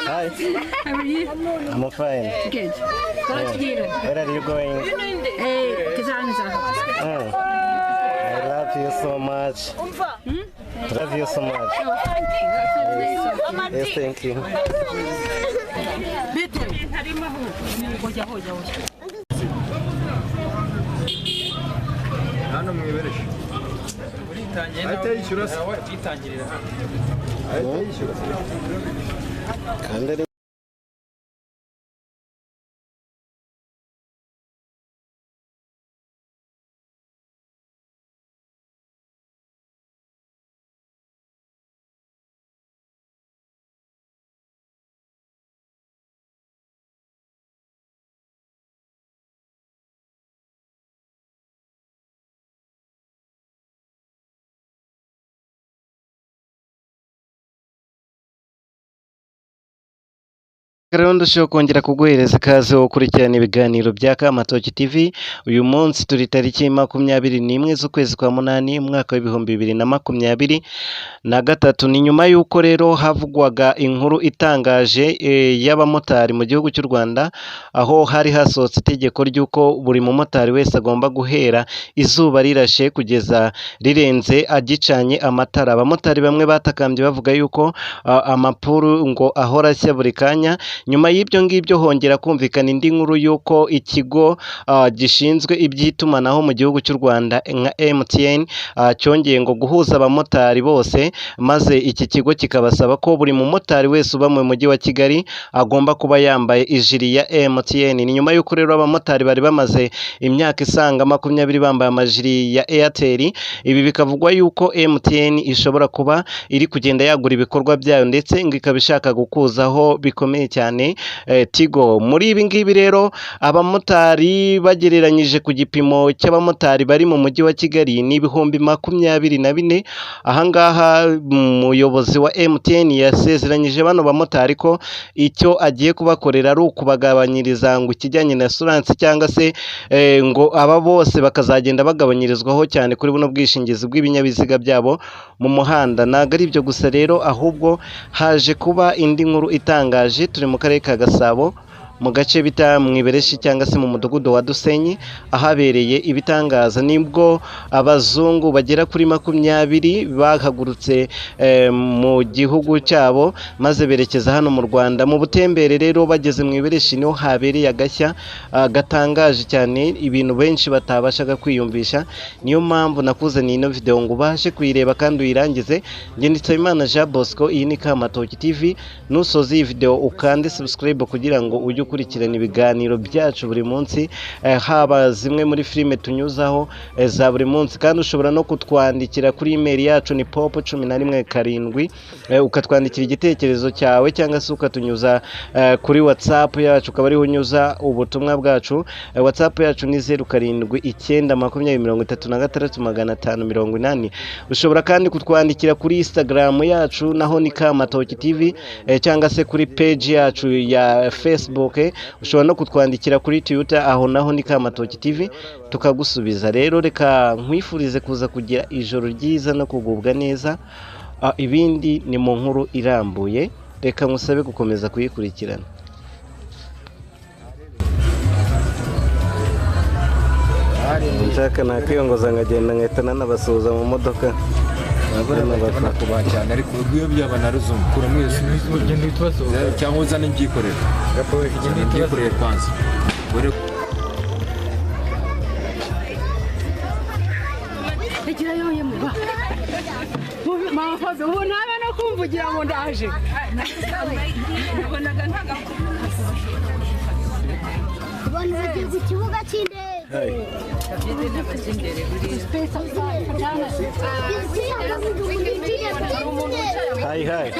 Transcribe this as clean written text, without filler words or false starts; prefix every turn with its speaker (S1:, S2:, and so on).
S1: Hi.
S2: How are you?
S1: I'm fine.
S2: Good. Glad to hear it.
S1: Where are you going?
S2: Kazanza.
S1: I love you so much. Love you so much.
S2: Oh, thank you. That's so nice.
S1: Yes, thank you.
S3: Hano mwibereshe. Ahita yishyura se. Ahita yishyura se.
S1: Kandi rero ndushaho kongera kuguhereza ikaze wo gukurikirana ibiganiro bya Kamatoki TV. Uyu munsi turi tariki 21 z'ukwezi kwa 8 umwaka w'2023. Ni nyuma y'uko rero havugwaga inkuru itangaje y'abamotari mu gihugu cy'u Rwanda, aho hari hasohotse itegeko ry'uko buri mumotari wese agomba guhera izuba rirashe kugeza rirenze agicanye amatara. Abamotari bamwe batakambye bavuga yuko amapuru ngo ahora ashya buri kanya. Nyuma y'ibyo ngibyo hongera kumvikana indi nkuru y'uko ikigo gishinzwe iby'itumanaho mu gihugu cy'u Rwanda nka MTN cyongeye ngo guhuza abamotari bose, maze iki kigo kikabasaba ko buri mumotari wese uba mu mujyi wa Kigali agomba kuba yambaye ijiri ya MTN. Ni nyuma y'uko rero abamotari bari bamaze imyaka isaga 20 bambaye amajiri ya Airtel. Ibi bikavugwa yuko MTN ishobora kuba iri kugenda yagura ibikorwa byayo ndetse ngo ikaba ishaka gukuzaho bikomeye cyane Tigo. Muri ibi ngibi rero abamotari bagereranyije ku gipimo cy'abamotari bari mu mujyi wa Kigali ni 24,000. Ahangaha umuyobozi wa MTN yasezeranyije bano bamotari ko icyo agiye kubakorera ari ukubagabanyiriza ngo ikijyanye na assurance cyangwa se ngo aba bose bakazagenda bagabanyirizwaho cyane kuri buno bwishingizi bw'ibinyabiziga byabo mu muhanda. Ntabwo ari ibyo gusa rero, ahubwo haje kuba indi nkuru itangaje. Turi mu karere ka Gasabo mu gace bita Mwibereshi cyangwa se mu mudugudu wa Dusenyi, ahabereye ibitangaza. Nibwo abazungu bagera kuri 20 bahagurutse mu gihugu cyabo maze berekeza hano mu Rwanda mu butembere. Rero bageze Mwibereshi niho habereye agashya gatangaje cyane, ibintu benshi batabashaga kwiyumvisha. Niyo mpamvu nakuzaniye ino video ngo ubashe kuyireba kandi uyirangize. Njye ndi Nsabimana Jean Bosco, iyi ni Kamatoki TV. Nusoza iyi video ukande subscribe kugira ngo ujye ukurikirana ibiganiro byacu buri munsi, haba zimwe muri filime tunyuzaho za buri munsi. Kandi ushobora no kutwandikira kuri email yacu ni pop117 ukatwandikira igitekerezo cyawe cyangwa se ukatunyuza kuri WhatsApp yacu, ukaba ariho unyuza ubutumwa bwacu. WhatsApp yacu ni 079 20 36 580. Ushobora kandi kutwandikira kuri Instagram yacu naho ni Kamatoki TV, cyangwa se kuri page yacu ya Facebook. Ushobora no kutwandikira kuri Twitter, aho naho ni Kamatoki TV, tukagusubiza. Rero reka nkwifurize kuza kugira ijoro ryiza no kugubwa neza. Ibindi ni mu nkuru irambuye, reka nkusabe gukomeza kuyikurikirana. Nshaka nakwiyongoza nkagenda nkahita nanabasuhuza mu modoka.
S3: Kubaha cyane, ariko iyo byaba na ruzungu kura mwese cyangwa uzane ibyikorere ibyikorere kwanza.
S2: Ubu ntabe no kumvugira ngo ndaje.
S4: Abantu bagiye ku kibuga cy'indege.
S1: Hi hi.